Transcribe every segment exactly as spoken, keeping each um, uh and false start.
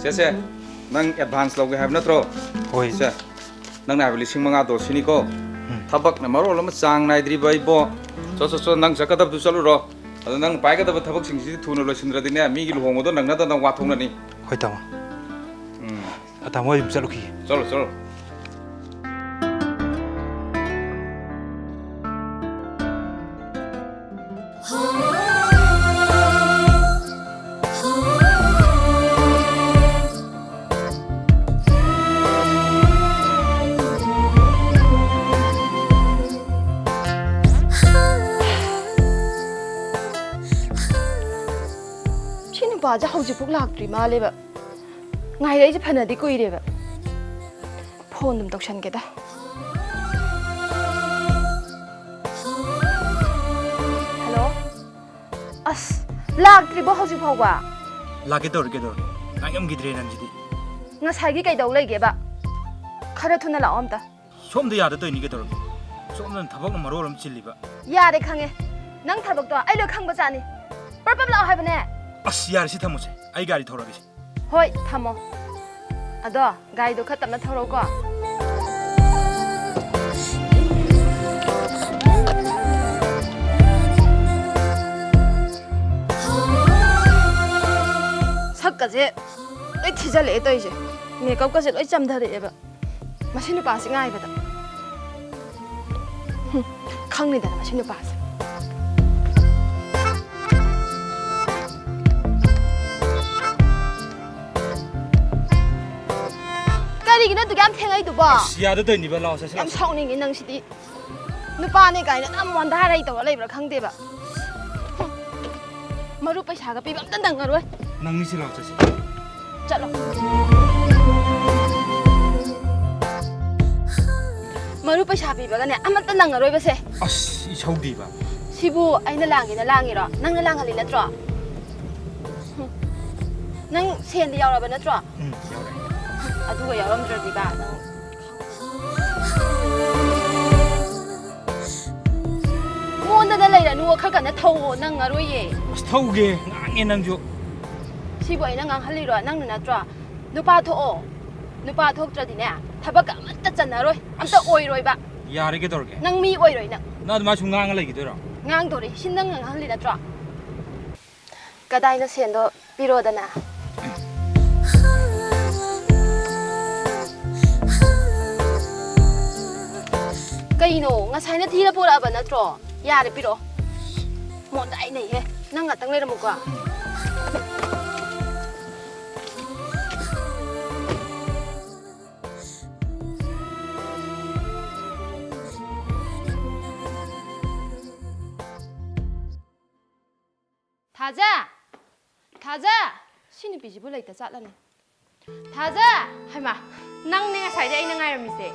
ꯁꯦ, ꯁꯦ, ꯅꯪ ꯑꯦꯗꯚꯥꯟꯁ ꯂꯧꯒꯦ ꯍꯥꯏꯕ ꯅꯠꯇ꯭ꯔꯣ? ꯍꯣꯏ꯫ ꯁꯦ, ꯅꯪꯅ ꯍꯥꯏꯕ ꯂꯤꯁꯤꯡ ꯃꯉꯥꯗꯣ ꯁꯤꯅꯤꯀꯣ꯫ ꯎꯝ꯫ ꯊꯕꯛꯅ ꯃꯔꯣꯜ ꯑꯃ ꯆꯥꯡ ꯅꯥꯏꯗ꯭ꯔꯤꯕ ꯏꯕꯣ꯫ ꯆꯣ, ꯆꯣ, ꯆꯣ, ꯅꯪ ꯆꯠꯀꯗꯕꯗꯨ ꯆꯠꯂꯨꯔꯣ꯫ ꯑꯗꯣ ꯅꯪ ꯄꯥꯏꯒꯗꯕ ꯊꯕꯛꯁꯤꯡꯁꯤꯗꯤ ꯊꯨꯅ ꯂꯣꯏꯁꯤꯟꯗ꯭ꯔꯗꯤꯅꯦ, ꯃꯤꯒꯤ ꯂꯨꯍꯣꯡꯕꯗꯣ ꯅꯪꯅꯗꯅ ꯋꯥ ꯊꯣꯛꯅꯅꯤ꯫ ꯍꯣꯏ, ꯇꯥꯃꯣ꯫ ꯎꯝ꯫ ꯑ, ꯇꯥꯃꯣ, ꯑꯩ ꯑꯗꯨꯝ ꯆꯠꯂꯨꯈꯤꯒꯦ꯫ ꯆꯠꯂꯣ, ꯆꯠꯂꯣ꯫ ꯁꯤ ꯅꯨꯄꯥꯁꯦ ꯍꯧꯖꯤꯛꯐꯥꯎ ꯂꯥꯛꯇ꯭ꯔꯤ ꯃꯥꯜꯂꯦꯕ꯫ ꯉꯥꯏꯔꯛꯏꯁꯦ ꯐꯅꯗꯤ ꯀꯨꯏꯔꯦꯕ꯫ ꯐꯣꯟ ꯑꯗꯨꯝ ꯇꯧꯁꯟꯒꯦꯗ꯫ ꯍꯜꯂꯣ꯫ ꯑꯁ, ꯂꯥꯛꯇ꯭ꯔꯤꯕꯣ ꯍꯧꯖꯤꯛ ꯐꯥꯎꯕ? ꯂꯥꯛꯀꯦ ꯇꯧꯔꯤ, ꯀꯩꯗꯧꯔꯒꯦ? ꯉꯥꯏꯉꯝꯈꯤꯗ꯭ꯔꯦ ꯅꯪꯁꯤꯗꯤ꯫ ꯉꯁꯥꯏꯒꯤ ꯀꯩꯗꯧ ꯂꯩꯒꯦꯕ? ꯈꯔ ꯊꯨꯅ ꯂꯥꯛꯑꯣ ꯑꯝꯇ꯫ ꯁꯣꯝꯗ ꯌꯥꯗ ꯇꯧꯔꯤꯅꯤ, ꯀꯩꯗꯧꯔꯒꯦ? ꯁꯣꯝꯗꯅ ꯊꯕꯛꯅ ꯃꯔꯣꯜ ꯑꯃ ꯆꯤꯜꯂꯤꯕ꯫ ꯌꯥꯔꯦ, ꯈꯪꯉꯦ꯫ ꯅꯪ ꯊꯕꯛꯇꯣ ꯑꯩ ꯂꯣꯏ ꯈꯪꯕ ꯖꯥꯠꯅꯤ꯫ ꯄ꯭ꯔꯞ ꯄ꯭ꯔꯞ ꯂꯥꯛꯑꯣ ꯍꯥꯏꯕꯅꯦ꯫ ꯑꯁ, ꯌꯥꯔꯦ, ꯁꯤ ꯊꯝꯃꯣꯁꯦ꯫ ꯑꯩ ꯒꯥꯔꯤ ꯊꯧꯔꯒꯦꯁꯦ꯫ ꯍꯣꯏ, ꯊꯝꯃꯣ꯫ ꯑꯗꯣ ꯒꯥꯔꯤꯗꯣ ꯈꯔ ꯇꯞꯅ ꯊꯧꯔꯛꯎꯀꯣ꯫ ꯁꯛꯀꯁꯦ ꯂꯣꯏ ꯊꯤꯖꯤꯜꯂꯛꯑꯦ ꯇꯧꯔꯤꯁꯦ꯫ ꯃꯦꯀꯞꯀꯁꯦ ꯂꯣꯏ ꯆꯝꯊꯔꯛꯑꯦꯕ꯫ ꯃꯁꯤ ꯅꯨꯄꯥꯁꯤ ꯉꯥꯏꯕꯗ꯫ ꯍꯨꯝ, ꯈꯪꯅꯤꯗꯅ ꯃꯁꯤ ꯅꯨꯄꯥꯁꯦ꯫ ꯀꯔꯤꯒꯤꯅꯣ ꯑꯗꯨꯛ ꯌꯥꯝ ꯊꯦꯡꯉꯛꯏꯗꯨꯕꯣ? ꯑꯁ, ꯌꯥꯗ ꯇꯧꯔꯤꯅꯤꯕ, ꯂꯥꯛꯑꯣ, ꯆꯠꯁꯤ, ꯌꯥꯝ ꯂꯥꯛꯑꯣ꯫ ꯁꯥꯎꯅꯤꯡꯉꯤ ꯅꯪꯁꯤꯗꯤ꯫ ꯅꯨꯄꯥꯅꯦ ꯀꯥꯏꯅ ꯑꯗꯨꯝ ꯋꯥꯟꯗꯥꯔꯩ ꯇꯧꯔ ꯂꯩꯕ꯭ꯔꯥ ꯈꯪꯗꯦꯕ꯫ ꯍꯨꯝ꯫ ꯃꯔꯨꯞ ꯄꯩꯁꯥꯒ ꯄꯤꯕ ꯑꯝꯇ ꯅꯪꯉꯔꯣꯏ꯫ ꯅꯪ ꯁꯤ ꯂꯥꯛꯑꯣ, ꯆꯠꯁꯤ꯫ ꯆꯠꯂꯣ꯫ ꯃꯔꯨꯞ ꯄꯩꯁꯥ ꯄꯤꯕꯒꯅꯦ ꯑꯃꯠꯇ ꯅꯪꯉꯔꯣꯏꯕꯁꯦ꯫ ꯑꯁ, ꯏꯁꯧꯗꯤꯕ꯫ ꯁꯤꯕꯨ ꯑꯩꯅ ꯂꯥꯡꯒꯦꯅ ꯂꯥꯡꯉꯤꯔꯣ? ꯅꯪꯅ ꯂꯥꯡꯍꯜꯂꯤ ꯅꯠꯇ꯭ꯔꯣ? ꯍꯨꯝ꯫ ꯅꯪ ꯁꯦꯟꯗꯤ ꯌꯥꯎꯔꯕ ꯅꯠꯇ꯭ꯔꯣ? ꯎꯝ, ꯌꯥꯎꯔꯦ꯫ ꯑꯗꯨꯒ ꯌꯥꯎꯔꯝꯗ꯭ꯔꯗꯤꯕ ꯅꯪ꯫ ꯅꯪꯗꯅ ꯂꯩꯔꯅꯨ, ꯈꯔ ꯀꯟꯅ ꯊꯧꯑꯣ, ꯅꯪꯉꯔꯣꯏꯌꯦ꯫ ꯑꯁ, ꯊꯧꯒꯦ, ꯉꯥꯡꯉꯦ ꯅꯪꯁꯨ꯫ ꯁꯤꯕꯨ ꯑꯩꯅ ꯉꯥꯡꯍꯜꯂꯤꯔꯣ? ꯅꯪꯅ ꯅꯠꯇ꯭ꯔꯣ? ꯅꯨꯄꯥ ꯊꯣꯛꯑꯣ꯫ ꯅꯨꯄꯥ ꯊꯣꯛꯇ꯭ꯔꯗꯤꯅꯦ, ꯊꯕꯛ ꯑꯃꯠꯇ ꯆꯟꯅꯔꯣꯏ, ꯑꯝꯇ ꯑꯁ, ꯑꯣꯏꯔꯣꯏꯕ꯫ ꯌꯥꯔꯦ, ꯀꯩꯗꯧꯔꯒꯦ? ꯅꯪ ꯃꯤ ꯑꯣꯏꯔꯣꯏ ꯅꯪ꯫ ꯅꯪ ꯑꯗꯨꯃꯥꯏ ꯁꯨꯝ ꯉꯥꯡꯉ ꯂꯩꯈꯤꯗꯣꯏꯔꯣ? ꯉꯥꯡꯗꯣꯔꯤ, ꯁꯤ ꯅꯪꯅ ꯉꯥꯡꯍꯜꯂꯤ ꯅꯠꯇ꯭ꯔꯣ? ꯀꯗꯥꯏꯅꯣ ꯁꯦꯟꯗꯣ? ꯄꯤꯔꯣꯗꯅ꯫ ꯀꯩꯅꯣ, ꯉꯁꯥꯏꯅ ꯊꯤꯔ ꯄꯨꯔꯛꯑꯕ ꯅꯠꯇ꯭ꯔꯣ? ꯌꯥꯔꯦ, ꯄꯤꯔꯛꯑꯣ꯫ ꯃꯣꯟꯗ ꯑꯩ ꯅꯩꯍꯦ꯫ ꯅꯪ ꯉꯥꯛꯇꯪ ꯂꯩꯔꯝꯃꯨꯀꯣ꯫ ꯊꯥꯖ! ꯊꯥꯖ! ꯁꯤ ꯅꯨꯄꯤꯁꯤꯕꯨ ꯂꯩꯇ ꯆꯠꯂꯅꯤ꯫ ꯊꯥꯖ! ꯍꯩꯃꯥ, ꯅꯪꯅꯦ ꯉꯁꯥꯏꯗꯩ ꯑꯩꯅ ꯉꯥꯏꯔꯝꯃꯤꯁꯦ꯫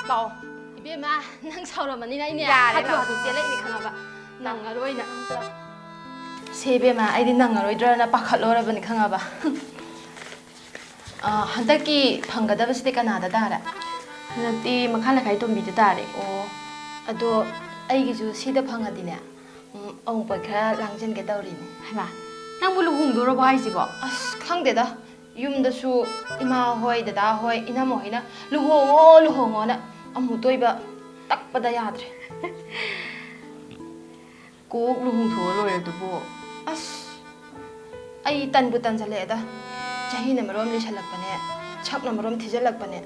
ꯂꯥꯛꯑꯣ꯫ ꯏꯕꯦꯝꯃ, ꯅꯪ ꯁꯥꯎꯔꯝꯃꯅꯤꯅ ꯑꯩꯅꯦ ꯌꯥꯔꯦ, ꯍꯥꯊꯨ ꯂꯥꯛꯑꯣ꯫ ꯍꯥꯊꯨ ꯆꯦꯜꯂꯛꯏꯅꯦ ꯈꯪꯉꯕ? ꯅꯪꯉꯔꯣꯏꯅ꯫ ꯁꯦ ꯏꯕꯦꯝꯃ, ꯑꯩꯗꯤ ꯅꯪꯉꯔꯣꯏꯗ꯭ꯔꯅ ꯄꯥꯈꯠꯂꯨꯔꯕꯅꯤ ꯈꯪꯉꯕ? ꯑ, ꯍꯟꯗꯛꯀꯤ ꯐꯪꯒꯗꯕꯁꯤꯗꯤ ꯀꯅꯥꯗ ꯇꯥꯔꯦ? ꯍꯟꯗꯛꯇꯤ ꯃꯈꯥ ꯂꯩꯀꯥꯏ ꯇꯣꯝꯕꯤꯗ ꯇꯥꯔꯦ꯫ ꯑꯣ, ꯑꯗꯣ ꯑꯩꯒꯤꯁꯨ ꯁꯤꯗ ꯐꯪꯉꯗꯤꯅꯦ, ꯎꯝ, ꯑꯎꯟꯄꯣꯠ ꯈꯔ ꯂꯥꯡꯖꯟꯒꯦ ꯇꯧꯔꯤꯅꯦ꯫ ꯍꯩꯃꯥ, ꯅꯪꯕꯨ ꯂꯨꯍꯣꯡꯗꯣꯔꯕꯣ ꯍꯥꯏꯁꯤꯕꯣ? ꯑꯁ, ꯈꯪꯗꯦꯗ꯫ ꯌꯨꯝꯗꯁꯨ ꯏꯃꯥ ꯍꯣꯏ, ꯗꯗꯥ ꯍꯣꯏ, ꯏꯅꯝꯃ ꯍꯣꯏꯅ "ꯂꯨꯍꯣꯡꯉꯣ, ꯂꯨꯍꯣꯡꯉꯣꯅ" ꯑꯃꯨꯛꯇ ꯑꯣꯏꯕ ꯇꯛꯄꯗ ꯌꯥꯗ꯭ꯔꯦ꯫ ꯀꯣꯛ ꯂꯨꯍꯣꯡꯊꯣꯛꯑ ꯂꯣꯏꯔꯦ ꯑꯗꯨꯕꯨ꯫ ꯑꯁ, ꯑꯩ ꯇꯟꯕꯨ ꯇꯟꯖꯜꯂꯛꯑꯦꯗ꯫ ꯆꯍꯤꯅ ꯃꯔꯣꯝ ꯂꯤꯁꯜꯂꯛꯄꯅꯦ, ꯁꯛꯅ ꯃꯔꯣꯝ ꯊꯤꯖꯜꯂꯛꯄꯅꯦ꯫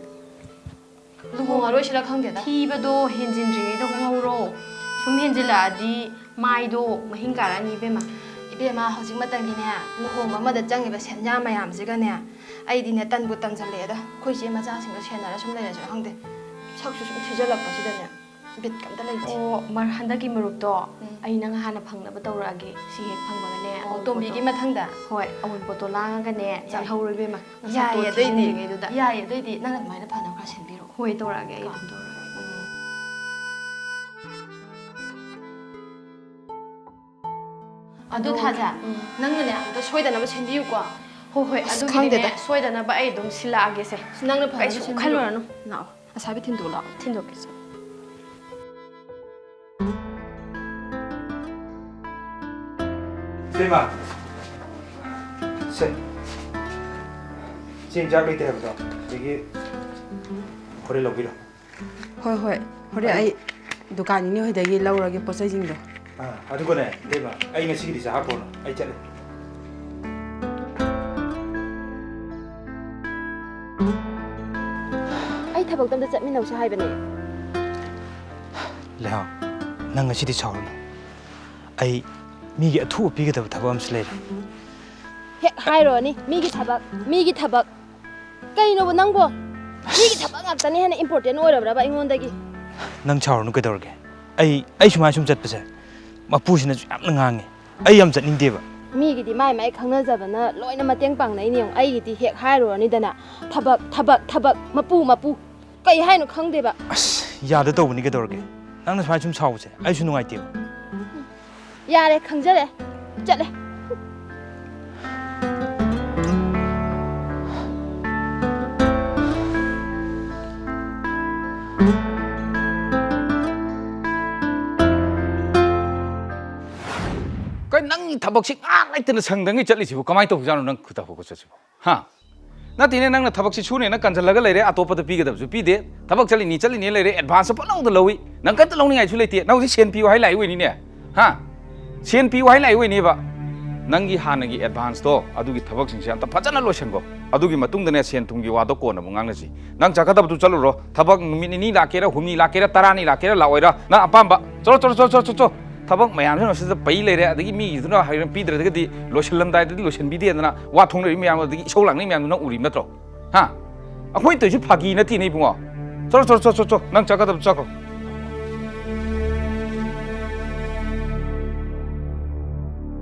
ꯂꯨꯍꯣꯡꯉꯔꯣꯏꯁꯤꯔ ꯈꯪꯗꯦꯗ꯫ ꯊꯤꯕꯗꯣ ꯍꯦꯟꯖꯤꯟꯗ꯭ꯔꯤꯉꯩꯗ ꯍꯣꯡꯍꯧꯔꯣ꯫ ꯁꯨꯝ ꯍꯦꯟꯖꯤꯜꯂꯛꯑꯗꯤ ꯃꯥꯏꯗꯣ ꯃꯍꯤꯡ ꯀꯥꯔꯛꯑꯅꯤ ꯏꯕꯦꯝꯃ꯫ ꯏꯕꯦꯝꯃ, ꯍꯧꯖꯤꯛ ꯃꯇꯝꯒꯤꯅꯦ, ꯂꯨꯍꯣꯡꯕ ꯑꯃꯗ ꯆꯪꯉꯤꯕ ꯁꯦꯟꯌꯥ ꯃꯌꯥꯝꯁꯤꯒꯅꯦ, ꯑꯩꯗꯤꯅꯦ ꯇꯟꯕꯨ ꯇꯟꯖꯜꯂꯛꯑꯦꯗ꯫ ꯑꯩꯈꯣꯏ ꯆꯦ ꯃꯆꯥꯁꯤꯡꯗꯣ ꯁꯦꯟꯅꯔ ꯁꯨꯝ ꯂꯩꯔꯁꯤꯔ ꯈꯪꯗꯦ꯫ ꯁꯛꯁꯨ ꯁꯨꯝ ꯊꯤꯖꯜꯂꯛꯄꯁꯤꯗꯅꯦ꯫ ꯕꯤꯠꯀ ꯑꯝꯇ ꯂꯩꯇꯦ꯫ ꯑꯣ, ꯃꯔ-, ꯍꯟꯗꯛꯀꯤ ꯃꯔꯨꯞꯇꯣ ꯎꯝ꯫ ꯑꯩ ꯅꯪ ꯍꯥꯟꯅ ꯐꯪꯅꯕ ꯇꯧꯔꯛꯑꯒꯦ꯫ ꯁꯤ ꯍꯦꯛ ꯐꯪꯕꯒꯅꯦ, ꯑꯣ, ꯑꯋꯨꯟꯄꯣꯠꯇꯣ-, ꯇꯣꯝꯕꯤꯒꯤ ꯃꯊꯪꯗ? ꯍꯣꯏ, ꯑꯋꯨꯟꯄꯣꯠꯇꯣ ꯂꯥꯡꯉꯒꯅꯦ, ꯌꯥꯏ꯫ ꯆꯠꯍꯧꯔꯣ ꯏꯕꯦꯝꯃ꯫ ꯅꯁꯛꯇꯣ ꯌꯥꯏꯌꯦ, ꯑꯗꯨꯏꯗꯤ꯫ ꯊꯤꯖꯤꯟꯗ꯭ꯔꯤꯉꯩꯗꯨꯗ꯫ ꯌꯥꯏꯌꯦ, ꯑꯗꯨꯏꯗꯤ ꯅꯪ ꯑꯗꯨꯃꯥꯏꯅ ꯐꯅꯕ ꯈꯔ ꯁꯤꯟꯕꯤꯔꯣ꯫ ꯍꯣꯏ, ꯇꯧꯔꯛꯑꯒꯦ, ꯑꯩ ꯀꯣ꯫ ꯑꯗꯨꯝ ꯇꯧꯔꯛꯑꯒꯦ꯫ ꯎꯝ꯫ ꯑꯗꯨ ꯑꯗꯣ, ꯊꯥꯖ, ꯎꯝ꯫ ꯅꯪꯅꯅꯦ ꯑꯝꯇ ꯁꯣꯏꯗꯅꯕ ꯁꯤꯟꯕꯤꯌꯨꯀꯣ꯫ ꯍꯣꯏ, ꯍꯣꯏ, ꯑꯁ, ꯑꯗꯨꯒꯤꯗꯤꯅꯦ, ꯈꯪꯗꯦꯗ꯫ ꯁꯣꯏꯗꯅꯕ ꯑꯩ ꯑꯗꯨꯝ ꯁꯤꯜꯂꯛꯑꯒꯦꯁꯦ꯫ ꯑꯁ, ꯅꯪꯅ ꯐꯅꯕ ꯀꯩꯁꯨ ꯁꯤꯟꯕꯤꯔꯣ꯫ ꯈꯜꯂꯨꯔꯅꯨ꯫ ꯂꯥꯛꯑꯣ꯫ ꯑꯁꯥꯕꯤ ꯊꯤꯟꯗꯣꯛꯑꯣ ꯂꯥꯛꯑꯣ꯫ ꯊꯤꯟꯗꯣꯛꯀꯦꯁꯦ꯫ ꯏꯃꯥ, ꯁꯦ, ꯆꯦꯡ ꯆꯥꯛ ꯂꯩꯇꯦ ꯍꯥꯏꯕꯗꯣ, ꯑꯗꯒꯤ ꯍꯣꯔꯦꯟ ꯂꯧꯕꯤꯔꯣ꯫ ꯍꯣꯏ, ꯍꯣꯏ, ꯍꯣꯔꯦꯟ ꯑꯩ ꯗꯨꯀꯥꯟ ꯏꯅꯦ ꯍꯣꯏꯗꯒꯤ ꯂꯧꯔꯒꯦ ꯄꯣꯠ ꯆꯩꯁꯤꯡꯗꯣ꯫ ꯑꯥ, ꯑꯗꯨꯒꯅꯦ, ꯏꯇꯩꯃ, ꯑꯩ ꯉꯁꯤꯒꯤꯗꯤ ꯆꯥ ꯍꯥꯞꯄꯨꯔꯅꯨ, ꯑꯩ ꯆꯠꯂꯦ꯫ ꯑꯩ ꯊꯕꯛꯇꯣ ꯑꯝꯇ ꯆꯠꯃꯤꯟꯅꯧꯁꯦ ꯍꯥꯏꯕꯅꯦ꯫ ꯂꯩꯍꯥꯎ, ꯅꯪ ꯉꯁꯤꯗꯤ ꯁꯥꯎꯔꯅꯨ꯫ ꯑꯩ ꯃꯤꯒꯤ ꯑꯊꯨꯕ ꯄꯤꯒꯗꯕ ꯊꯕꯛ ꯑꯃꯁꯨ ꯂꯩꯔꯦ꯫ ꯍꯦꯛ ꯍꯥꯏꯔꯨꯔꯅꯤ, ꯃꯤꯒꯤ ꯊꯕꯛ, ꯃꯤꯒꯤ ꯊꯕꯛ꯫ ꯀꯩꯅꯣꯕ ꯅꯪꯕꯣ? ꯃꯤꯒꯤ ꯊꯕꯛ ꯉꯥꯛꯇꯅ ꯍꯦꯟꯅ important ꯑꯣꯏꯔꯕ꯭ꯔꯕ ꯑꯩꯉꯣꯟꯗꯒꯤ? ꯅꯪ ꯁꯥꯎꯔꯅꯨ ꯀꯩꯗꯧꯔꯒꯦ? ꯑꯩ, ꯑꯩ ꯁꯨꯃꯥꯏꯅ ꯁꯨꯝ ꯆꯠꯄꯁꯦ, ꯃꯄꯨꯁꯤꯅꯁꯨ ꯌꯥꯝꯅ ꯉꯥꯡꯉꯦ꯫ ꯑꯩ ꯌꯥꯝ ꯆꯠꯅꯤꯡꯗꯦꯕ꯫ ꯃꯤꯒꯤꯗꯤ ꯃꯥꯏ ꯃꯥꯏ ꯈꯪꯅꯖꯕꯅ ꯂꯣꯏꯅ ꯃꯇꯦꯡ ꯄꯥꯡꯅꯩꯅꯦ ꯌꯦꯡꯉꯨ꯫ ꯑꯩꯒꯤꯗꯤ ꯍꯦꯛ ꯍꯥꯏꯔꯨꯔꯅꯤꯗꯅ, ꯊꯕꯛ, ꯊꯕꯛ, ꯊꯕꯛ, ꯃꯄꯨ, ꯃꯄꯨ꯫ ꯀꯩ ꯍꯥꯏꯅꯣ ꯈꯪꯗꯦꯕ꯫ ꯑꯁ, ꯌꯥꯗ ꯇꯧꯕꯅꯤ ꯀꯩꯗꯧꯔꯒꯦ? ꯅꯪꯅ ꯁꯨꯃꯥꯏꯅ ꯁꯨꯝ ꯁꯥꯎꯕꯁꯦ ꯑꯩꯁꯨ ꯅꯨꯡꯉꯥꯏꯇꯦꯕ꯫ ꯌꯥꯔꯦ, ꯈꯪꯖꯔꯦ꯫ ꯆꯠꯂꯦ꯫ ꯀꯩ ꯅꯪꯒꯤ ꯊꯕꯛꯁꯤ ꯉꯥꯏꯍꯥꯛ ꯂꯩꯇꯅ ꯁꯪꯗꯉꯩ ꯆꯠꯂꯤꯁꯤꯕꯨ ꯀꯃꯥꯏꯅ ꯇꯧꯕꯖꯥꯠꯅꯣ ꯅꯪ ꯊꯕꯛ ꯆꯠꯁꯤꯕꯨ? ꯍꯥ? ꯅꯠꯇꯦꯅꯦ, ꯅꯪꯅ ꯊꯕꯛꯁꯤ ꯁꯨꯅꯦꯅ ꯀꯟꯁꯤꯜꯂꯒ ꯂꯩꯔꯦ, ꯑꯇꯣꯞꯄꯗ ꯄꯤꯒꯗꯕꯁꯨ ꯄꯤꯗꯦ, ꯊꯕꯛ ꯆꯠꯂꯤꯅꯤ ꯆꯠꯂꯤꯅꯤ ꯂꯩꯔꯦ, advance ꯄꯪꯂꯧꯗ ꯂꯧꯏ, ꯅꯪ ꯀꯔꯤꯝꯇ ꯂꯧꯅꯤꯡꯉꯥꯏꯁꯨ ꯂꯩꯇꯦ, ꯅꯪ ꯍꯧꯖꯤꯛ ꯁꯦꯟ ꯄꯤꯌꯨ ꯍꯥꯏ ꯂꯥꯛꯏ ꯑꯣꯏꯅꯤꯅꯦ, ꯍꯥ? ꯁꯦꯟ ꯄꯤꯌꯨ ꯍꯥꯏ ꯂꯥꯛꯏ ꯑꯣꯏꯅꯦꯕ꯫ ꯅꯪꯒꯤ ꯍꯥꯟꯅꯒꯤ advance ꯇꯣ ꯑꯗꯨꯒꯤ ꯊꯕꯛꯁꯤꯡꯁꯦ ꯑꯝꯇ ꯐꯖꯅ ꯂꯣꯏꯁꯤꯟꯈꯣ, ꯑꯗꯨꯒꯤ ꯃꯇꯨꯡꯗꯅꯦ ꯁꯦꯟ ꯊꯨꯝꯒꯤ ꯋꯥꯗꯣ ꯀꯣꯟꯅ ꯑꯃꯨꯛ ꯉꯥꯡꯅꯁꯤ꯫ ꯅꯪ ꯆꯠꯀꯗꯕꯗꯨ ꯆꯠꯂꯨꯔꯣ, ꯊꯕꯛ ꯅꯨꯃꯤꯠ ꯅꯤꯅꯤ ꯂꯥꯛꯀꯦꯔꯥ, ꯍꯨꯝꯅꯤ ꯂꯥꯛꯀꯦꯔꯥ, ꯇꯔꯥꯅꯤ ꯂꯥꯛꯀꯦꯔꯥ, ꯂꯥꯛꯑꯣꯏꯔꯥ, ꯅꯪ ꯑꯄꯥꯝꯕ꯫ ꯆꯠꯂꯣ, ꯆꯠꯂꯣ, ꯆꯠꯂꯣ, ꯆꯠꯂꯣ, ꯆꯠꯂꯣ꯫ ꯊꯕꯛ ꯃꯌꯥꯝꯁꯤꯅ ꯁꯤꯗ ꯄꯩ ꯂꯩꯔꯦ, ꯑꯗꯒꯤ ꯃꯤꯒꯤꯗꯨꯅ ꯍꯌꯦꯡ ꯄꯤꯗ꯭ꯔꯒꯗꯤ ꯂꯣꯏꯁꯤꯜꯂꯝꯗꯥꯏꯗꯗꯤ ꯂꯣꯏꯁꯤꯟꯕꯤꯗꯦꯗꯅ ꯋꯥ ꯊꯣꯡꯅꯔꯤꯕ ꯃꯌꯥꯝꯗꯣ, ꯑꯗꯒꯤ ꯏꯁꯧ ꯂꯥꯡꯅꯔꯤꯕ ꯃꯌꯥꯝꯗꯣ ꯅꯪ ꯎꯔꯤꯕ ꯅꯠꯇ꯭ꯔꯣ? ꯍꯥ? ꯑꯩꯈꯣꯏꯅ ꯇꯧꯔꯤꯁꯤ ꯐꯥꯒꯤ ꯅꯠꯇꯦꯅꯦ ꯏꯕꯨꯡꯉꯣ꯫ ꯆꯠꯂꯣ, ꯆꯠꯂꯣ, ꯆꯠꯂꯣ, ꯆꯠꯂꯣ, ꯅꯪ ꯆꯠꯀꯗꯕ ꯆꯠꯈ꯭ꯔꯣ꯫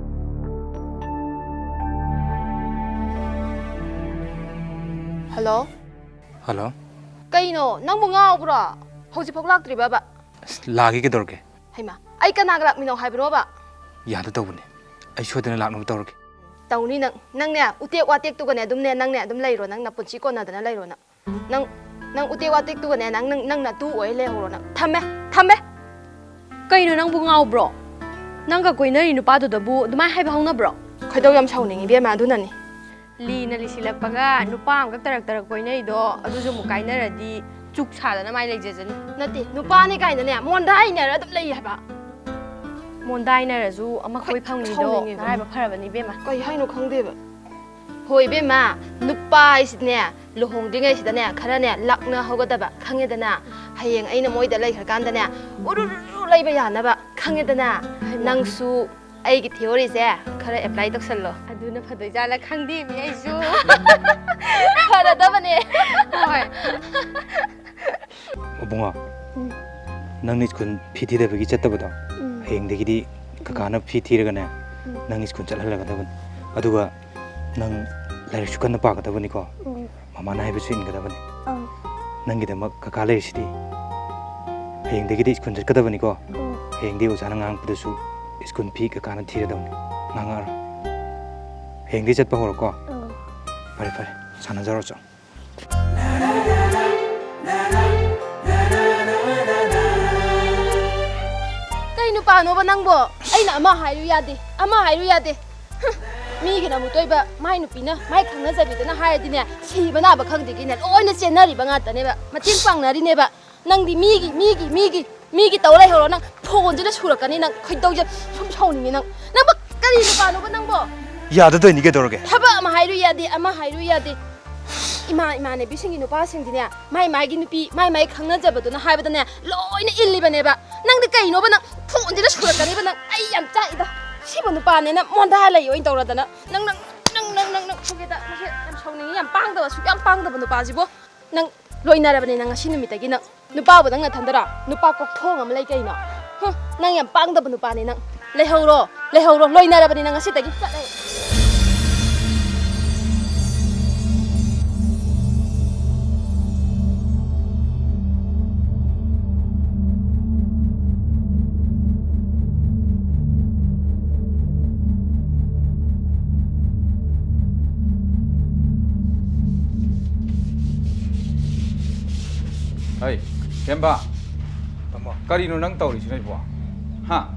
ꯍꯜꯂꯣ? ꯍꯜꯂꯣ? ꯀꯩꯅꯣ, ꯅꯪꯕꯨ ꯉꯥꯎꯕ꯭ꯔꯣ? ꯍꯧꯖꯤꯛꯐꯥꯎ ꯂꯥꯛꯇ꯭ꯔꯤꯕꯕ? ꯑꯁ, ꯂꯥꯛꯒꯦ ꯀꯩꯗꯧꯔꯒꯦ? ꯍꯩꯃꯥ, ꯑꯩ ꯀꯅꯥꯒ ꯂꯥꯛꯃꯤꯟꯅꯧ ꯍꯥꯏꯕꯅꯣꯕ? ꯌꯥꯗ ꯇꯧꯕꯅꯦ꯫ ꯑꯩ ꯁꯣꯏꯗꯅ ꯂꯥꯛꯅꯕ ꯇꯧꯔꯒꯦ꯫ ꯇꯧꯅꯤ ꯅꯪ꯫ ꯅꯪꯅꯦ, ꯎꯇꯦꯛ ꯋꯥꯇꯦꯛꯇꯨꯒꯅꯦ ꯑꯗꯨꯝꯅꯦ, ꯅꯪꯅꯦ ꯑꯗꯨꯝ ꯂꯩꯔꯣ, ꯅꯪ ꯅꯄꯨꯟꯁꯤ ꯀꯣꯟꯅꯗꯅ ꯂꯩꯔꯣ ꯅꯪ꯫ ꯅꯪ, ꯅꯪ ꯎꯇꯦꯛ ꯋꯥꯇꯦꯛꯇꯨꯒꯅꯦ, ꯅꯪ, ꯅꯪ, ꯅꯪ ꯅꯇꯨ ꯑꯣꯏ ꯂꯩꯍꯧꯔꯣ ꯅꯪ꯫ ꯊꯝꯃꯦ, ꯊꯝꯃꯦ꯫ ꯀꯩꯅꯣ, ꯅꯪꯕꯨ ꯉꯥꯎꯕ꯭ꯔꯣ? ꯅꯪꯒ ꯀꯣꯏꯅꯔꯤ ꯅꯨꯄꯥꯗꯨꯗꯕꯨ ꯑꯗꯨꯃꯥꯏꯅ ꯍꯥꯏꯕ ꯍꯧꯅꯕ꯭ꯔꯣ? ꯈꯣꯏꯗꯧ ꯌꯥꯝ ꯁꯥꯎꯅꯤꯡꯉꯤ ꯏꯕꯦꯝꯃ, ꯑꯗꯨꯅꯅꯤ꯫ ꯂꯤꯅ ꯂꯤꯁꯤꯜꯂꯛꯄꯒ ꯅꯨꯄꯥ ꯑꯃꯈꯛ ꯇꯔꯛ ꯇꯔꯛ ꯀꯣꯏꯅꯩꯗꯣ, ꯑꯗꯨꯁꯨ ꯑꯃꯨꯛ ꯀꯥꯏꯅꯔꯗꯤ ꯆꯨꯛ ꯁꯥꯗꯅ ꯃꯥꯏ ꯂꯩꯖꯖꯅꯤ꯫ ꯅꯠꯇꯦ, ꯅꯨꯄꯥꯅꯦ ꯀꯥꯏꯅꯅꯦ ꯃꯣꯟꯗꯥꯏꯅꯔ ꯑꯗꯨꯝ ꯂꯩ ꯍꯥꯏꯕ꯫ ꯃꯣꯟꯗꯥꯏꯅꯔꯁꯨ ꯑꯃ ꯈꯣꯏ ꯈꯣꯏ ꯐꯪꯉꯤꯗꯣ ꯁꯥꯎꯅꯤꯡꯉꯦꯕ꯫ ꯅꯔꯥꯏꯕꯛ ꯐꯔꯕꯅꯤ ꯏꯕꯦꯝꯃ꯫ ꯀꯩ ꯍꯥꯏꯅꯣ ꯈꯪꯗꯦꯕ꯫ ꯍꯣꯏ ꯏꯕꯦꯝꯃ, ꯅꯨꯄꯥ ꯍꯥꯏꯁꯤꯗꯤꯅꯦ ꯂꯨꯍꯣꯡꯗ꯭ꯔꯤꯉꯩꯁꯤꯗꯅꯦ ꯈꯔꯅꯦ ꯂꯥꯛꯅ ꯍꯧꯒꯗꯕ, ꯈꯪꯉꯦꯗꯅ? ꯍꯌꯦꯡ ꯑꯩꯅ ꯃꯣꯏꯗ ꯂꯩꯈ꯭ꯔꯀꯥꯟꯗꯅꯦ ꯎꯔꯨꯔꯨꯔꯨ ꯂꯩꯕ ꯌꯥꯅꯕ, ꯈꯪꯉꯦꯗꯅ? ꯍꯩꯃꯥ꯫ ꯅꯪꯁꯨ ꯑꯩꯒꯤ ꯊꯤꯑꯣꯔꯤꯁꯦ ꯈꯔ ꯑꯦꯄ꯭ꯂꯥꯏ ꯇꯧꯁꯜꯂꯣ꯫ ꯑꯗꯨꯅ ꯐꯗꯣꯏꯖꯥꯠꯂ ꯈꯪꯗꯦꯃꯤ ꯑꯩꯁꯨ꯫ ꯐꯔꯗꯕꯅꯦ꯫ ꯍꯣꯏ꯫ ꯏꯕꯨꯡꯉꯣ, ꯎꯝ꯫ ꯅꯪꯅ ꯁ꯭ꯀꯨꯜ ꯐꯤ ꯊꯤꯗꯕꯒꯤ ꯆꯠꯇꯕꯗꯣ, ꯎꯝ꯫ ꯍꯌꯦꯡꯗꯒꯤꯗꯤ ꯀꯀꯥꯅ ꯐꯤ ꯊꯤꯔꯒꯅꯦ, ꯎꯝ꯫ ꯅꯪ ꯁ꯭ꯀꯨꯜ ꯆꯠꯍꯜꯂꯒꯗꯕꯅꯤ꯫ ꯑꯗꯨꯒ ꯅꯪ ꯂꯥꯏꯔꯤꯛꯁꯨ ꯀꯟꯅ ꯄꯥꯒꯗꯕꯅꯤꯀꯣ꯫ ꯎꯝ꯫ ꯃꯃꯥꯅ ꯍꯥꯏꯕꯁꯨ ꯏꯟꯒꯗꯕꯅꯤ꯫ ꯑꯪ꯫ ꯅꯪꯒꯤꯗꯃꯛ ꯀꯀꯥ ꯂꯩꯔꯤꯁꯤꯗꯤ꯫ ꯍꯌꯦꯡꯗꯒꯤꯗꯤ ꯁ꯭ꯀꯨꯜ ꯆꯠꯀꯗꯕꯅꯤꯀꯣ꯫ ꯎꯝ꯫ ꯍꯌꯦꯡꯗꯤ ꯑꯣꯖꯥꯅ ꯉꯥꯡꯉꯛꯄꯗꯁꯨ ꯁ꯭ꯀꯨꯜ ꯐꯤ ꯀꯀꯥꯅ ꯊꯤꯔꯗꯧꯅꯤ꯫ ꯉꯥꯡꯉꯛꯑꯔꯣꯏ꯫ ꯍꯌꯦꯡꯗꯤ ꯆꯠꯄ ꯍꯧꯔꯣꯀꯣ꯫ ꯎꯝ꯫ ꯐꯔꯦ, ꯐꯔꯦ꯫ ꯁꯥꯟꯅꯖꯔꯣ ꯆꯣ꯫ ꯀꯩ ꯅꯨꯄꯥꯅꯣꯕ ꯅꯪꯕꯣ? ꯑꯩꯅ ꯑꯃ ꯍꯥꯏꯔꯨ ꯌꯥꯗꯦ, ꯑꯃ ꯍꯥꯏꯔꯨ ꯌꯥꯗꯦ꯫ ꯍꯨꯝ, ꯃꯤꯒꯤꯅ ꯑꯃꯨꯛꯇꯣꯏꯕ, ꯃꯥꯏ ꯅꯨꯄꯤꯅ, ꯃꯥꯏ ꯈꯪꯅꯖꯕꯤꯗꯅ ꯍꯥꯏꯔꯗꯤꯅꯦ, ꯁꯤꯕ ꯅꯥꯕ ꯈꯪꯗꯦꯒꯤꯅꯦ, ꯂꯣꯏꯅ ꯆꯦꯟꯅꯔꯤꯕ ꯉꯥꯛꯇꯅꯦꯕ, ꯃꯇꯦꯡ ꯄꯥꯡꯅꯔꯤꯅꯦꯕ꯫ ꯅꯪꯗꯤ ꯃꯤꯒꯤ, ꯃꯤꯒꯤ, ꯃꯤꯒꯤ, ꯃꯤꯒꯤ ꯇꯧ ꯂꯩꯍꯧꯔꯣ꯫ ꯅꯪ ꯐꯣꯟꯁꯤꯗ ꯁꯨꯔꯛꯀꯅꯤ, ꯅꯪ ꯈꯣꯏꯗꯧꯁꯦ ꯁꯨꯝ ꯁꯥꯎꯅꯤꯡꯉꯦ ꯅꯪ꯫ ꯅꯪꯕꯨ ꯀꯔꯤ ꯅꯨꯄꯥꯅꯣꯕ ꯅꯪꯕꯣ? ꯌꯥꯗꯗꯣꯏꯅꯤ ꯀꯩꯗꯧꯔꯒꯦ? ꯊꯕꯛ ꯑꯃ ꯍꯥꯏꯔꯨ ꯌꯥꯗꯦ, ꯑꯃ ꯍꯥꯏꯔꯨ ꯌꯥꯗꯦ꯫ ꯏꯃꯥ, ꯏꯃꯥꯟꯅꯕꯤꯁꯤꯡꯒꯤ ꯅꯨꯄꯥꯁꯤꯡꯗꯤꯅꯦ, ꯃꯥꯏ ꯃꯥꯏꯒꯤ ꯅꯨꯄꯤ, ꯃꯥꯏ ꯃꯥꯏ ꯈꯪꯅꯖꯕꯗꯨꯅ ꯍꯥꯏꯕꯗꯅꯦ, ꯂꯣꯏꯅ ꯏꯜꯂꯤꯕꯅꯦꯕ꯫ ꯅꯪꯗꯤ ꯀꯩꯅꯣꯕ ꯅꯪ? ꯐꯣꯟꯁꯤꯗ ꯁꯨꯔꯛꯀꯅꯤꯕ ꯅꯪ꯫ ꯑꯩ ꯌꯥꯝ ꯆꯥꯛꯏꯗ꯫ ꯁꯤꯕ ꯅꯨꯄꯥꯅꯦꯅ ꯃꯣꯟꯗꯥ ꯂꯩ ꯑꯣꯏꯅ ꯇꯧꯔꯗꯅ꯫ ꯅꯪ, ꯅꯪ, ꯅꯪ, ꯅꯪ, ꯅꯪ, ꯅꯪ, ꯐꯨꯒꯦꯗ꯫ ꯃꯁꯤ ꯌꯥꯝ ꯁꯥꯎꯅꯤꯡꯉꯤ, ꯌꯥꯝ ꯄꯥꯡꯗꯕ, ꯑꯁꯨꯛ ꯌꯥꯝ ꯄꯥꯡꯗꯕ ꯅꯨꯄꯥꯁꯤꯕꯣ꯫ ꯅꯪ ꯂꯣꯏꯅꯔꯕꯅꯦ ꯅꯪ ꯉꯁꯤ ꯅꯨꯃꯤꯠꯇꯒꯤ ꯅꯪ꯫ ꯅꯨꯄꯥꯕꯨ ꯅꯪ ꯅꯊꯟꯗꯔꯣ? ꯅꯨꯄꯥ ꯀꯣꯛꯊꯣꯡ ꯑꯃ ꯂꯩ ꯀꯩꯅꯣ? ꯍꯨꯝ, ꯅꯪ ꯌꯥꯝ ꯄꯥꯡꯗꯕ ꯅꯨꯄꯥꯅꯦ ꯅꯪ꯫ ꯂꯩꯍꯧꯔꯣ, ꯂꯩꯍꯧꯔꯣ, ꯂꯣꯏꯅꯔꯕꯅꯤ ꯅꯪ ꯉꯁꯤꯗꯒꯤ꯫ ꯆꯠꯂꯦ꯫ ꯍꯩ, ꯊꯦꯝꯕ꯫ ꯇꯥꯃꯣ꯫ ꯀꯔꯤꯅꯣ ꯅꯪ ꯇꯧꯔꯤꯁꯤꯅ ꯏꯕꯣ? ꯍꯥ?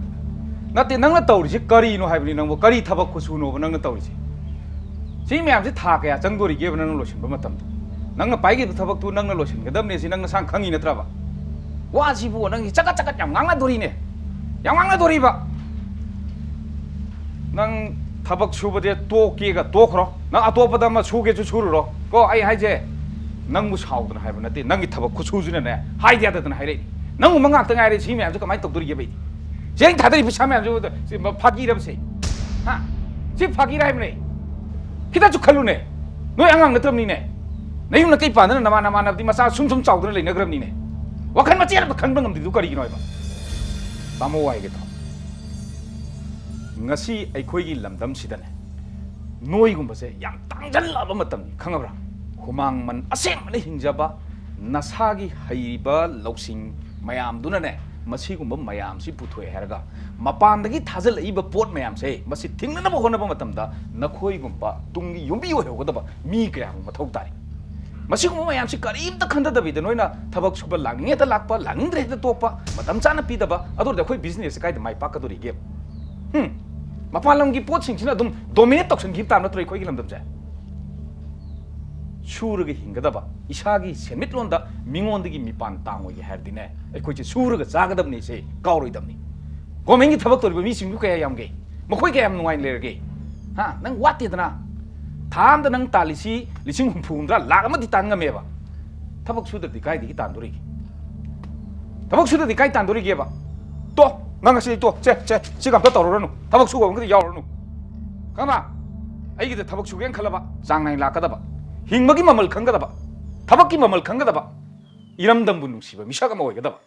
ꯅꯠꯇꯦ, ꯅꯪꯅ ꯇꯧꯔꯤꯁꯤ ꯀꯔꯤꯅꯣ ꯍꯥꯏꯕꯅꯤ? ꯅꯪꯕꯨ ꯀꯔꯤ ꯊꯕꯛ ꯈꯨꯁꯨꯅꯣꯕ ꯅꯪꯅ ꯇꯧꯔꯤꯁꯤ? ꯁꯤ ꯃꯌꯥꯝꯁꯤ ꯊꯥ ꯀꯌꯥ ꯆꯪꯗꯣꯔꯤꯒꯦꯕ ꯅꯪꯅ ꯂꯣꯏꯁꯤꯟꯕ ꯃꯇꯝꯗ? ꯅꯪꯅ ꯄꯥꯏꯈꯤꯕ ꯊꯕꯛꯇꯨ ꯅꯪꯅ ꯂꯣꯏꯁꯤꯟꯒꯗꯕꯅꯦ, ꯁꯤ ꯅꯪ ꯅꯁꯥꯅ ꯈꯪꯉꯤ ꯅꯠꯇ꯭ꯔꯕ? ꯋꯥꯁꯤꯕꯨ ꯅꯪꯒꯤ ꯆꯀꯠ ꯆꯀꯠ ꯌꯥꯝ ꯉꯥꯡꯅꯗꯣꯔꯤꯅꯦ, ꯌꯥꯝ ꯉꯥꯡꯅꯗꯣꯔꯤꯕ꯫ ꯅꯪ ꯊꯕꯛ ꯁꯨꯕꯗꯤ ꯇꯣꯛꯀꯦꯒ ꯇꯣꯛꯈ꯭ꯔꯣ, ꯅꯪ ꯑꯇꯣꯞꯄꯗ ꯑꯃ ꯁꯨꯒꯦꯁꯨ ꯁꯨꯔꯨꯔꯣ ꯀꯣ꯫ ꯑꯩ ꯍꯥꯏꯁꯦ, ꯅꯪꯕꯨ ꯁꯥꯎꯗꯅ ꯍꯥꯏꯕ ꯅꯠꯇꯦ, ꯅꯪꯒꯤ ꯊꯕꯛ ꯈꯨꯁꯨꯁꯤꯅꯅꯦ, ꯍꯥꯏꯗ ꯌꯥꯗꯗꯅ ꯍꯥꯏꯔꯛꯏ꯫ ꯅꯪꯒꯨꯝꯕ ꯉꯥꯛꯇ ꯉꯥꯏꯔꯦ꯫ ꯁꯤ ꯃꯌꯥꯝꯁꯦ ꯀꯃꯥꯏꯅ ꯇꯧꯗꯣꯔꯤꯒꯦꯕ? ꯑꯩꯗꯤ ꯆꯦꯡ ꯊꯥꯗꯔꯤꯕ ꯄꯩꯁꯥ ꯃꯌꯥꯝꯁꯦ ꯁꯤ ꯐꯥꯒꯤꯔꯕꯁꯦ? ꯍꯥ? ꯁꯤ ꯐꯥꯒꯤꯔ ꯍꯥꯏꯕꯅꯦ? ꯈꯤꯇꯁꯨ ꯈꯜꯂꯨꯅꯦ꯫ ꯅꯣꯏ ꯑꯉꯥꯡ ꯅꯠꯇ꯭ꯔꯕꯅꯤꯅꯦ꯫ ꯅꯌꯨꯝ ꯅꯀꯩ ꯄꯥꯟꯗꯅ ꯅꯃꯥꯟ ꯅꯃꯥꯟꯅꯕꯗꯤ ꯃꯆꯥ ꯁꯨꯝ ꯁꯨꯝ ꯆꯥꯎꯗꯅ ꯂꯩꯅꯈ꯭ꯔꯕꯅꯤꯅꯦ꯫ ꯋꯥꯈꯜ ꯃꯆꯦꯠ ꯑꯃ ꯈꯟꯕ ꯉꯝꯗ꯭ꯔꯤꯗꯨ ꯀꯔꯤꯒꯤꯅꯣ ꯍꯥꯏꯕ? ꯇꯥꯃꯣ ꯋꯥꯏꯒꯦ ꯇꯥꯎ꯫ ꯉꯁꯤ ꯑꯩꯈꯣꯏꯒꯤ ꯂꯝꯗꯝꯁꯤꯗꯅꯦ, ꯅꯣꯏꯒꯨꯝꯕꯁꯦ ꯌꯥꯝ ꯇꯥꯡꯖꯜꯂꯛꯑꯕ ꯃꯇꯝꯅꯤ, ꯈꯪꯉꯕ꯭ꯔꯥ? ꯍꯨꯃꯥꯡ ꯃꯟ ꯑꯁꯦꯡꯕꯅ ꯍꯤꯡꯖꯕ ꯅꯁꯥꯒꯤ ꯍꯩꯔꯤꯕ ꯂꯧꯁꯤꯡ ꯃꯌꯥꯝꯗꯨꯅꯅꯦ, ꯃꯁꯤꯒꯨꯝꯕ ꯃꯌꯥꯝꯁꯤ ꯄꯨꯊꯣꯛꯑꯦ ꯍꯥꯏꯔꯒ ꯃꯄꯥꯟꯗꯒꯤ ꯊꯥꯖꯤꯜꯂꯛꯏꯕ ꯄꯣꯠ ꯃꯌꯥꯝꯁꯦ, ꯃꯁꯤ ꯊꯤꯡꯅꯅꯕ ꯍꯣꯠꯅꯕ ꯃꯇꯝꯗ ꯅꯈꯣꯏꯒꯨꯝꯕ ꯇꯨꯡꯒꯤ ꯌꯨꯝꯕꯤ ꯑꯣꯏꯍꯧꯒꯗꯕ ꯃꯤ ꯀꯌꯥꯃꯨꯛ ꯃꯊꯧ ꯇꯥꯔꯤ꯫ ꯃꯁꯤꯒꯨꯝꯕ ꯃꯌꯥꯝꯁꯤ ꯀꯔꯤꯝꯇ ꯈꯟꯊꯗꯕꯤꯗ ꯅꯣꯏꯅ ꯊꯕꯛ ꯁꯨꯕ ꯂꯥꯛꯅꯤꯡꯉꯦ ꯍꯦꯛꯇ ꯂꯥꯛꯄ, ꯂꯥꯛꯅꯤꯡꯗ꯭ꯔꯦ ꯍꯦꯛꯇ ꯇꯣꯛꯄ, ꯃꯇꯝ ꯆꯥꯅ ꯄꯤꯗꯕ, ꯑꯗꯨ ꯑꯣꯏꯔꯗꯤ ꯑꯩꯈꯣꯏ ꯕꯤꯖꯤꯅꯦꯁꯁꯦ ꯀꯥꯏꯗ ꯃꯥꯏ ꯄꯥꯛꯀꯗꯣꯔꯤꯒꯦ? ꯍꯝ? ꯃꯄꯥꯟ ꯂꯝꯒꯤ ꯄꯣꯠꯁꯤꯡꯁꯤꯅ ꯑꯗꯨꯝ ꯗꯣꯃꯤꯅꯦꯠ ꯇꯧꯁꯟꯈꯤꯕ ꯇꯥꯕ ꯅꯠꯇ꯭ꯔꯣ ꯑꯩꯈꯣꯏꯒꯤ ꯂꯝꯗꯝꯁꯦ? ꯁꯨꯔꯒ ꯍꯤꯡꯒꯗꯕ, ꯏꯁꯥꯒꯤ ꯁꯦꯟꯃꯤꯠꯂꯣꯟꯗ ꯃꯤꯉꯣꯟꯗꯒꯤ ꯃꯤꯄꯥꯟ ꯇꯥꯡꯉꯣꯏꯒꯦ ꯍꯥꯏꯔꯗꯤꯅꯦ, ꯑꯩꯈꯣꯏꯁꯦ ꯁꯨꯔꯒ ꯆꯥꯒꯗꯕꯅꯤ, ꯁꯦ ꯀꯥꯎꯔꯣꯏꯗꯕꯅꯤ꯫ ꯒꯣꯔꯃꯦꯟꯒꯤ ꯊꯕꯛ ꯇꯧꯔꯤꯕ ꯃꯤꯁꯤꯡꯗꯨ ꯀꯌꯥ ꯌꯥꯝꯒꯦ? ꯃꯈꯣꯏ ꯀꯌꯥꯝ ꯅꯨꯡꯉꯥꯏꯅ ꯂꯩꯔꯒꯦ? ꯍꯥ? ꯅꯪ ꯋꯥꯠꯇꯦꯗꯅ? ꯊꯥ ꯑꯃꯗ ꯅꯪ ꯇꯥꯜꯂꯤꯁꯤ ꯂꯤꯁꯤꯡ ꯍꯨꯝꯐꯨ ꯍꯨꯝꯗ꯭ꯔꯥ, ꯂꯥꯛ ꯑꯃꯗꯤ ꯇꯥꯟ ꯉꯝꯃꯦꯕ꯫ ꯊꯕꯛ ꯁꯨꯗ꯭ꯔꯗꯤ ꯀꯥꯏꯗꯒꯤ ꯇꯥꯟꯗꯣꯔꯤꯒꯦ? ꯊꯕꯛ ꯁꯨꯗ꯭ꯔꯗꯤ ꯀꯥꯏ ꯇꯥꯟꯗꯣꯔꯤꯒꯦꯕ? ꯇꯣ, ꯅꯪ ꯉꯁꯤ ꯇꯣ, ꯁꯦ, ꯁꯦ, ꯁꯤꯒ ꯑꯝꯇ ꯇꯧꯔꯨꯔꯅꯨ꯫ ꯊꯕꯛ ꯁꯨꯕ ꯑꯃꯒꯗꯤ ꯌꯥꯎꯔꯨꯔꯅꯨ꯫ ꯈꯪꯉꯕ? ꯑꯩꯒꯤꯗ ꯊꯕꯛ ꯁꯨꯒꯦꯅ ꯈꯜꯂꯕ, ꯆꯥꯡ ꯅꯥꯏꯅ ꯂꯥꯛꯀꯗꯕ, ꯍꯤꯡꯕꯒꯤ ꯃꯃꯜ ꯈꯪꯒꯗꯕ, ꯊꯕꯛꯀꯤ ꯃꯃꯜ ꯈꯪꯒꯗꯕ, ꯏꯔꯝꯗꯝꯕꯨ ꯅꯨꯡꯁꯤꯕ ꯃꯤꯁꯛ ꯑꯃ ꯑꯣꯏꯒꯗꯕ꯫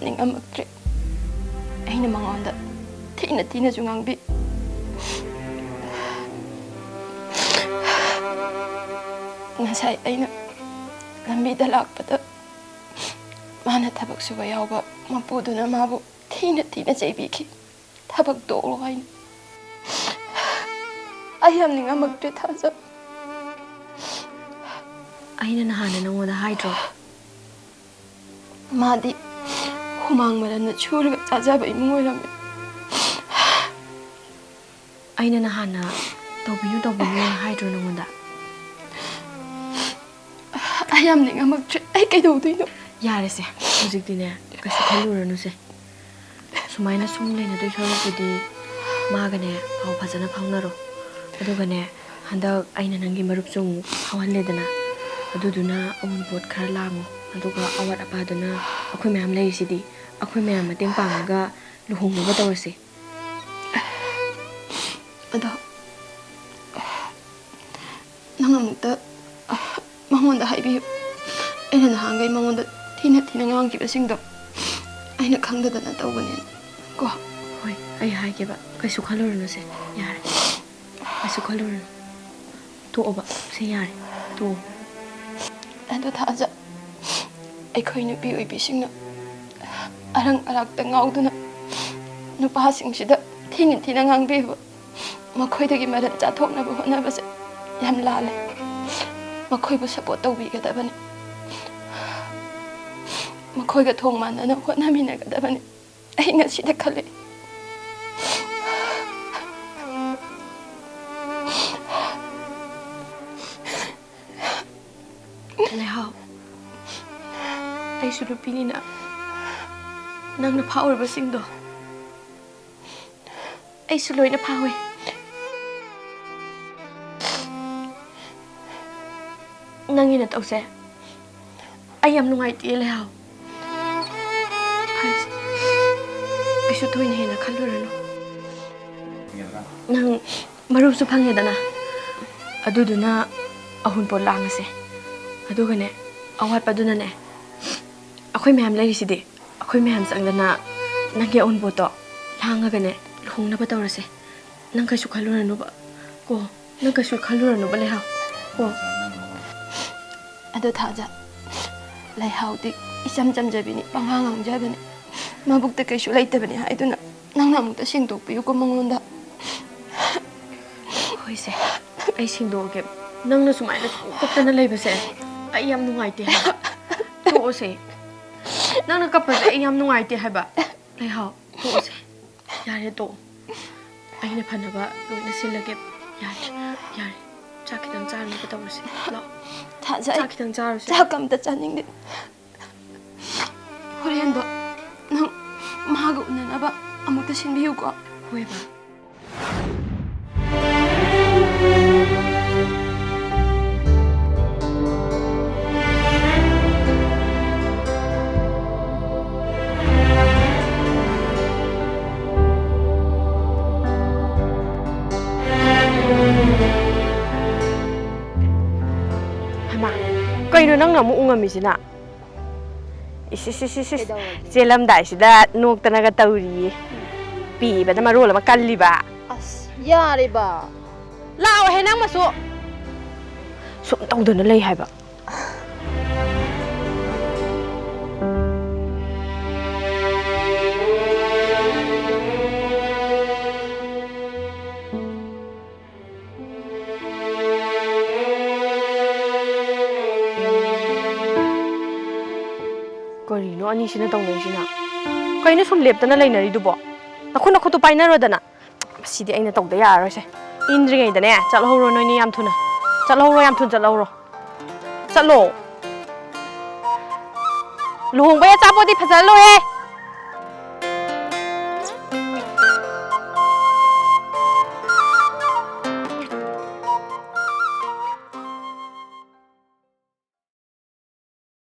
ꯅꯤꯡꯉꯝꯃꯛꯇ꯭ꯔꯦ꯫ ꯑꯩꯅ ꯃꯉꯣꯟꯗ ꯊꯤꯅ ꯊꯤꯅꯁꯨ ꯉꯥꯡꯕꯤ꯫ ꯉꯁꯥꯏ ꯑꯩꯅ ꯂꯝꯕꯤꯗ ꯂꯥꯛꯄꯗ ꯃꯥꯅ ꯊꯕꯛ ꯁꯨꯕ ꯌꯥꯎꯕ ꯃꯄꯨꯗꯨꯅ ꯃꯥꯕꯨ ꯊꯤꯅ ꯊꯤꯅ ꯆꯩꯕꯤꯈꯤ꯫ ꯊꯕꯛ ꯇꯣꯛꯂꯣ ꯍꯥꯏꯅ꯫ ꯑꯩ ꯌꯥꯝ ꯅꯤꯡꯉꯝꯃꯛꯇ꯭ꯔꯦ ꯊꯥꯖ꯫ ꯑꯩꯅ ꯅꯍꯥꯟꯅ ꯅꯉꯣꯟꯗ ꯍꯥꯏꯗ꯭ꯔꯣ? ꯃꯥꯗꯤ ꯍꯨꯃꯥꯡ ꯃꯔꯟꯅ ꯁꯨꯔꯒ ꯆꯥꯖꯕ ꯏꯃꯨꯡ ꯑꯣꯏꯔꯝꯃꯦ꯫ ꯑꯩꯅ ꯅꯍꯥꯟꯅ ꯇꯧꯕꯤꯅꯨ ꯇꯧꯕꯤꯅꯨꯅ ꯍꯥꯏꯗ꯭ꯔꯣ ꯅꯉꯣꯟꯗ? ꯑꯩ ꯌꯥꯝ ꯅꯤꯡꯉꯝꯃꯛꯇ꯭ꯔꯦ꯫ ꯑꯩ ꯀꯩꯗꯧꯗꯣꯏꯅꯣ? ꯌꯥꯔꯦꯁꯦ, ꯍꯧꯖꯤꯛꯇꯤꯅꯦ, ꯀꯩꯁꯨ ꯈꯜꯂꯨꯔꯅꯨꯁꯦ꯫ ꯁꯨꯃꯥꯏꯅ ꯁꯨꯝ ꯂꯩꯅꯗꯣꯏ ꯁꯔꯨꯛꯄꯨꯗꯤ ꯃꯥꯒꯅꯦ ꯄꯥꯎ ꯐꯖꯅ ꯐꯥꯎꯅꯔꯣ꯫ ꯑꯗꯨꯒꯅꯦ, ꯍꯟꯗꯛ ꯑꯩꯅ ꯅꯪꯒꯤ ꯃꯔꯨꯞꯁꯨ ꯑꯃꯨꯛ ꯐꯥꯎꯍꯜꯂꯦꯗꯅ, ꯑꯗꯨꯗꯨꯅ ꯑꯋꯨꯟꯄꯣꯠ ꯈꯔ ꯂꯥꯡꯉꯣ꯫ ꯑꯗꯨꯒ ꯑꯋꯥꯠ ꯑꯄꯥꯗꯨꯅ ꯑꯩꯈꯣꯏ ꯃꯌꯥꯝ ꯂꯩꯔꯤꯁꯤꯗꯤ, ꯑꯩꯈꯣꯏ ꯃꯌꯥꯝ ꯃꯇꯦꯡ ꯄꯥꯡꯉꯒ ꯂꯨꯍꯣꯡꯅꯕ ꯇꯧꯔꯁꯦ꯫ ꯑꯗꯣ ꯅꯪ ꯑꯃꯨꯛꯇ ꯃꯉꯣꯟꯗ ꯍꯥꯏꯕꯤꯌꯨ꯫ ꯑꯩꯅ ꯅꯍꯥꯟꯈꯩ ꯃꯉꯣꯟꯗ ꯊꯤꯅ ꯊꯤꯅ ꯉꯥꯡꯈꯤꯕꯁꯤꯡꯗꯣ ꯑꯩꯅ ꯈꯪꯗꯗꯅ ꯇꯧꯕꯅꯦ ꯀꯣ꯫ ꯍꯣꯏ, ꯑꯩ ꯍꯥꯏꯒꯦꯕ, ꯀꯩꯁꯨ ꯈꯜꯂꯨꯔꯅꯨꯁꯦ꯫ ꯌꯥꯔꯦ, ꯀꯩꯁꯨ ꯈꯜꯂꯨꯔꯅꯨ꯫ ꯇꯣꯛꯑꯣꯕ, ꯁꯤ ꯌꯥꯔꯦ, ꯇꯣꯛꯑꯣ꯫ ꯑꯗꯨ ꯊꯥꯖ, ꯑꯩꯈꯣꯏ ꯅꯨꯄꯤ ꯑꯣꯏꯕꯤꯁꯤꯡꯅ ꯑꯔꯪ ꯑꯔꯥꯛꯇ ꯉꯥꯎꯗꯨꯅ ꯅꯨꯄꯥꯁꯤꯡꯁꯤꯗ ꯊꯤꯅ ꯊꯤꯅ ꯉꯥꯡꯕꯤꯕ, ꯃꯈꯣꯏꯗꯒꯤ ꯃꯔꯟ ꯆꯥꯊꯣꯛꯅꯕ ꯍꯣꯠꯅꯕꯁꯦ ꯌꯥꯝ ꯂꯥꯜꯂꯦ꯫ ꯃꯈꯣꯏꯕꯨ ꯁꯄꯣꯔꯠ ꯇꯧꯕꯤꯒꯗꯕꯅꯤ꯫ ꯃꯈꯣꯏꯒ ꯊꯣꯡ ꯃꯥꯟꯅꯅ ꯍꯣꯠꯅꯃꯤꯟꯅꯒꯗꯕꯅꯤ꯫ ꯑꯩ ꯉꯁꯤꯗ ꯈꯜꯂꯦ꯫ ꯂꯩꯍꯥꯎ, ꯑꯩꯁꯨ ꯅꯨꯄꯤꯅꯤꯅ ꯅꯪꯅ ꯐꯥꯎꯔꯤꯕꯁꯤꯡꯗꯣ ꯑꯩꯁꯨ ꯂꯣꯏꯅ ꯐꯥꯎꯏ꯫ ꯅꯪꯒꯤ ꯅꯇꯧꯁꯦ ꯑꯩ ꯌꯥꯝ ꯅꯨꯡꯉꯥꯏꯇꯦ, ꯂꯩꯍꯥꯎ꯫ ꯐꯔꯦꯁꯦ, ꯀꯩꯁꯨ ꯊꯣꯏꯅ ꯍꯦꯟꯅ ꯈꯜꯂꯨꯔꯅꯨ꯫ ꯅꯪ ꯃꯔꯨꯞꯁꯨ ꯐꯪꯉꯦꯗꯅ, ꯑꯗꯨꯗꯨꯅ ꯑꯍꯨꯝꯄꯣꯠ ꯂꯥꯡꯉꯁꯦ꯫ ꯑꯗꯨꯒꯅꯦ, ꯑꯋꯥꯠꯄꯗꯨꯅꯅꯦ, ꯑꯩꯈꯣꯏ ꯃꯌꯥꯝ ꯂꯩꯔꯤꯁꯤꯗꯤ, ꯑꯩꯈꯣꯏ ꯃꯌꯥꯝ ꯆꯪꯗꯅ ꯅꯪꯒꯤ ꯑꯎꯟꯄꯣꯠꯇꯣ ꯂꯥꯡꯉꯒꯅꯦ ꯂꯨꯍꯣꯡꯅꯕ ꯇꯧꯔꯁꯦ꯫ ꯅꯪ ꯀꯩꯁꯨ ꯈꯜꯂꯨꯔꯅꯨꯕ ꯀꯣ꯫ ꯅꯪ ꯀꯩꯁꯨ ꯈꯜꯂꯨꯔꯅꯨꯕ, ꯂꯩꯍꯥꯎ ꯀꯣ꯫ ꯑꯗꯣ ꯊꯥꯖ, ꯂꯩꯍꯥꯎꯗꯤ ꯏꯆꯝ ꯆꯝꯖꯕꯤꯅꯤ, ꯄꯉꯥꯡ ꯉꯥꯡꯖꯕꯅꯤ, ꯃꯕꯨꯛꯇ ꯀꯩꯁꯨ ꯂꯩꯇꯕꯅꯤ ꯍꯥꯏꯗꯨꯅ ꯅꯪꯅ ꯑꯃꯨꯛꯇ ꯁꯦꯡꯗꯣꯛꯄꯤꯌꯨꯀꯣ ꯃꯉꯣꯟꯗ꯫ ꯍꯣꯏꯁꯦ, ꯑꯩ ꯁꯦꯡꯗꯣꯛꯑꯒꯦ꯫ ꯅꯪꯅ ꯁꯨꯃꯥꯏꯅ ꯁꯨꯝ ꯀꯞꯇꯅ ꯂꯩꯕꯁꯦ ꯑꯩ ꯌꯥꯝ ꯅꯨꯡꯉꯥꯏꯇꯦ ꯍꯥꯏꯕ꯫ ꯇꯣꯛꯑꯣꯁꯦ꯫ ꯅꯪꯅ ꯀꯞꯄꯁꯦ ꯑꯩ ꯌꯥꯝ ꯅꯨꯡꯉꯥꯏꯇꯦ ꯍꯥꯏꯕ꯫ ꯂꯩꯍꯥꯎ, ꯇꯣꯛꯑꯣꯁꯦ꯫ ꯌꯥꯔꯦ, ꯇꯣꯛꯑꯣ꯫ ꯑꯩꯅ ꯐꯅꯕ ꯂꯣꯏꯅ ꯁꯤꯜꯂꯒꯦ꯫ ꯌꯥꯔꯦ, ꯌꯥꯔꯦ꯫ ꯆꯥꯛ ꯈꯤꯇꯪ ꯆꯥꯔꯨꯅꯕ ꯇꯧꯔꯁꯦ꯫ ꯂꯥꯛꯑꯣ꯫ ꯊꯥꯖ, ꯑꯩ ꯆꯥꯛ ꯈꯤꯇꯪ ꯆꯥꯔꯨꯁꯦ꯫ ꯆꯥꯛ ꯑꯝꯇ ꯆꯥꯅꯤꯡꯗꯦ꯫ ꯍꯣꯔꯦꯟꯗꯣ ꯅꯪ ꯃꯥꯒ ꯎꯅꯅꯕ ꯑꯃꯨꯛꯇ ꯁꯤꯟꯕꯤꯌꯨꯀꯣ꯫ ꯍꯣꯏꯕ꯫ ꯍꯩꯃꯥ, ꯀꯩꯅꯣ ꯅꯪꯅ ꯑꯃꯨꯛ ꯎꯉꯝꯃꯤꯁꯤꯅ? ꯏꯁ, ꯏꯁ, ꯏꯁ, ꯏꯁ, ꯏꯁ꯫ ꯀꯩꯗꯧꯔꯒꯦ? ꯆꯦꯜꯂꯝꯗꯥꯏꯁꯤꯗ ꯅꯣꯛꯇꯅꯒ ꯇꯧꯔꯤꯌꯦ꯫ ꯄꯤꯕꯅ ꯃꯔꯣꯜ ꯑꯃ ꯀꯜꯂꯤꯕ꯫ ꯑꯁ, ꯌꯥꯔꯦꯕ꯫ ꯂꯥꯛꯑꯣꯍꯦ ꯅꯪ ꯃꯁꯨ꯫ ꯁꯨꯝ ꯇꯧꯗꯅ ꯂꯩ ꯍꯥꯏꯕ꯫ ꯀꯔꯤꯅꯣ ꯑꯅꯤꯁꯤꯅ ꯇꯧꯅꯩꯁꯤꯅ? ꯀꯩꯅꯣ ꯁꯨꯝ ꯂꯦꯞꯇꯅ ꯂꯩꯅꯔꯤꯗꯨꯕꯣ? ꯅꯈꯨꯠ ꯅꯈꯨꯠꯇꯨ ꯄꯥꯏꯅꯔꯣꯗꯅ꯫ ꯃꯁꯤꯗꯤ ꯑꯩꯅ ꯇꯧꯗ ꯌꯥꯔꯔꯣꯏꯁꯦ꯫ ꯏꯪꯗ꯭ꯔꯤꯉꯩꯗꯅꯦ ꯆꯠꯍꯧꯔꯣ ꯅꯣꯏꯅꯤ ꯌꯥꯝ ꯊꯨꯅ꯫ ꯆꯠꯍꯧꯔꯣ, ꯌꯥꯝ ꯊꯨꯅ ꯆꯠꯍꯧꯔꯣ꯫ ꯆꯠꯂꯣ꯫ ꯂꯨꯍꯣꯡꯕꯩ ꯑꯆꯥꯄꯣꯠꯇꯤ ꯐꯖꯅ ꯂꯣꯏꯔꯦ꯫